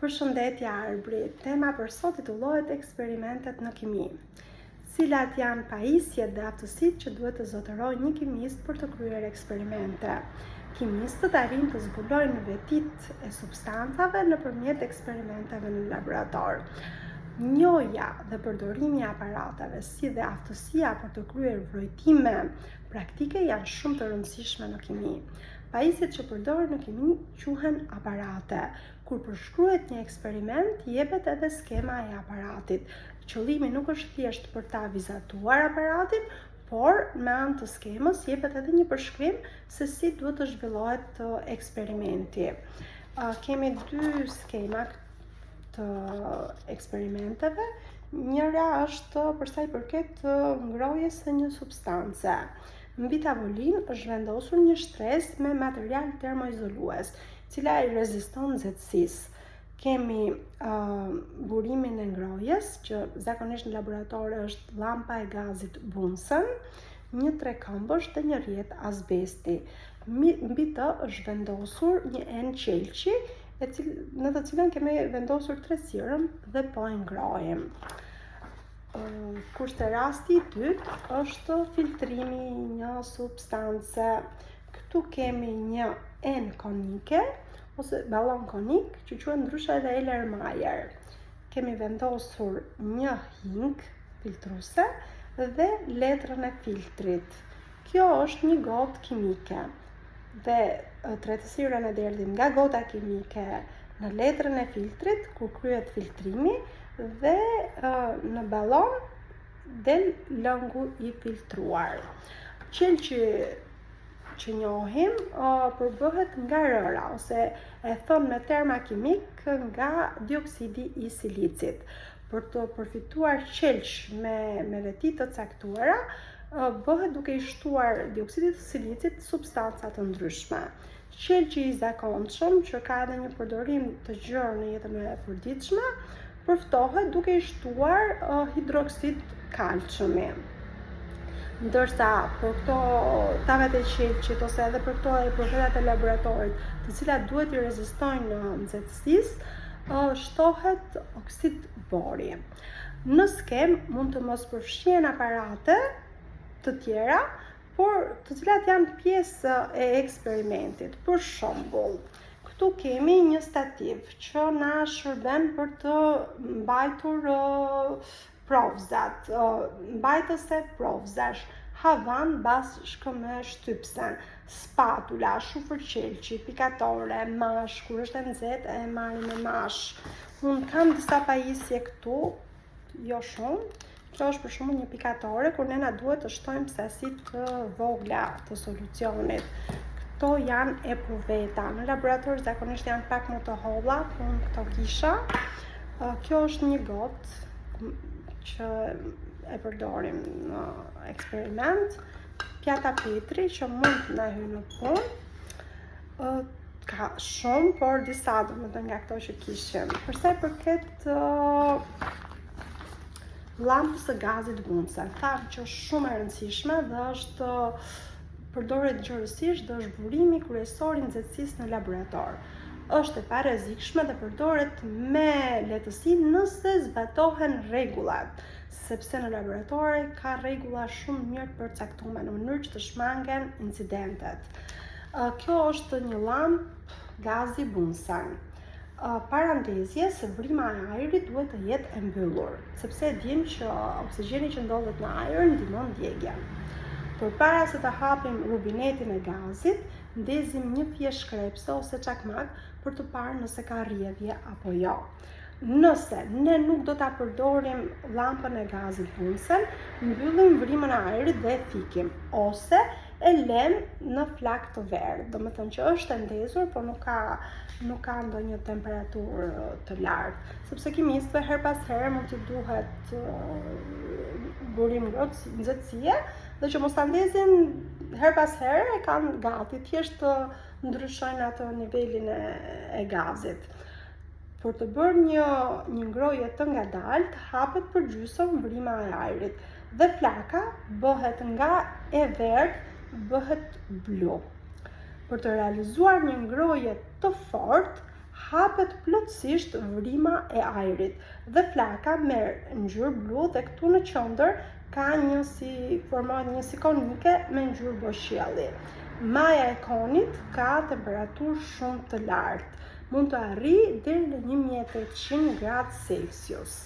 Përshëndetje Arbri, tema për sot titullohet Eksperimentet në kimi. Cilat janë pajisjet dhe aftësitë që duhet të zotërojë një kimist për të kryer eksperimente? Kimistët arrijnë të zbulojnë vetitë e substancave nëpërmjet eksperimenteve në laborator. Njohja dhe përdorimi i aparateve, si dhe aftësia për të kryer vrojtime praktike janë shumë të rëndësishme në kimi. Pajisjet që përdoren në kimi quhen aparate. Kur përshkruhet një eksperiment, jepet edhe skema e aparatit. Qëllimi nuk është thjesht për ta vizatuar aparatin, por me anë të skemës jepet edhe një përshkrim se si duhet të zhvillohet eksperimenti. Kemi dy skema të eksperimenteve. Njëra është për sa i përket ngrohjes së një substance. Mbi tavolinë është vendosur një shtresë me material termoizolues, cila i reziston nxehtësisë. Kemi uh, burimin e ngrohjes, që zakonisht në laborator është llampa e gazit Bunsen, një trekëmbësh dhe një rrjetë asbesti. Mbi të është vendosur një enë qelqi, e cil, në të cilën kemi vendosur tretësirën dhe po e ngrohim. Kurse rasti i dytë është filtrimi i një substance. Këtu kemi një enë konike ose ballon konik që quhet ndryshe edhe Erlenmeyer. Kemi vendosur një hinkë filtruese dhe letrën e filtrit. Kjo është një gotë kimike dhe tretësirën e derdhim nga gota kimike në letrën e filtrit kur kryhet filtrimi dhe në ballon del lëngu i filtruar. Qelqi që njohim përbëhet nga rëra ose e thënë me terma kimik nga dioksidi i silicit. Për të përfituar qelq me, me veti të caktuara, bëhet duke i shtuar dioksidit të silicit substanca të ndryshme. Qelqi i zakonshëm, që ka edhe një përdorim të gjerë në jetën e përditshme, përftohet duke i shtuar hidroksid kalciumi. Ndërsa për këto tavat e qelqit ose edhe për këto epruvetat e laboratorit, të cilat duhet t'i rezistojnë nxehtësisë, shtohet oksid bori. Në skemë mund të mos përfshihen aparate të tjera, por të cilat janë pjesë e eksperimentit. Për shembull, këtu kemi një stativ që na shërben për të mbajtur provzat, mbajtëse provzash, havan bashkë me shtypësen, spatula, shufër qelqi, pikatore, mashë, kur është e nxehtë e marrim me mashë. Unë kam disa pajisje këtu, jo shumë. Kjo është për shembull një pikatore kur ne na duhet të shtojmë sasi të vogla të solucionit. Këto janë epruveta. Në laborator zakonisht janë pak më të holla, por unë këto kisha. Kjo është një gotë që e përdorim në eksperiment. Pjata Petri që mund të na hyjë në punë. Ka shumë, por disa domethënë nga këto që kishim. Për sa i përket llampës së gazit Bunsen, thamë që është shumë e rëndësishme dhe është përdoret gjerësisht dhe është burimi kryesor i nxehtësisë në laborator. Është e parrezikshme dhe përdoret me lehtësi nëse zbatohen rregullat, sepse në laboratore ka rregulla shumë mirë të përcaktuara në mënyrë që të shmangen incidentet. Kjo është një llampë gazi Bunsen. Para ndezjes, vrima e ajrit duhet të jetë e mbyllur, sepse e dimë që oksigjeni që ndodhet në ajër ndihmon djegien. Përpara se të hapim rubinetin e gazit, ndezim një fije shkrepëse ose çakmak për të parë nëse ka rrjedhje apo jo. Nëse ne nuk do ta përdorim llampën e gazit Bunsen, mbyllim vrimën e ajrit dhe e fikim, ose e lëmë në flakë të verdhë, domethënë që është e ndezur, por nuk ka nuk ka ndonjë temperaturë të lartë, sepse kimistëve herë pas here mund t'i duhet burim nxehtësie dhe që mos ta ndezin herë pas here e kanë gati, thjesht të ndryshojnë atë nivelin e, e gazit. Për të bërë një, një ngrohje të ngadaltë, hapet për gjysëm vrima e ajrit dhe flaka bëhet nga e verdhë, bëhet blu. Për të realizuar një ngrohje të fortë, Hapet plotësisht vrima e ajrit dhe flaka merr ngjyrë blu dhe këtu në qendër ka një si formohet një si konike me ngjyrë bojëqielli. Maja e konit ka temperaturë shumë të lartë, mund të arrijë deri në 1800 gradë Celsius.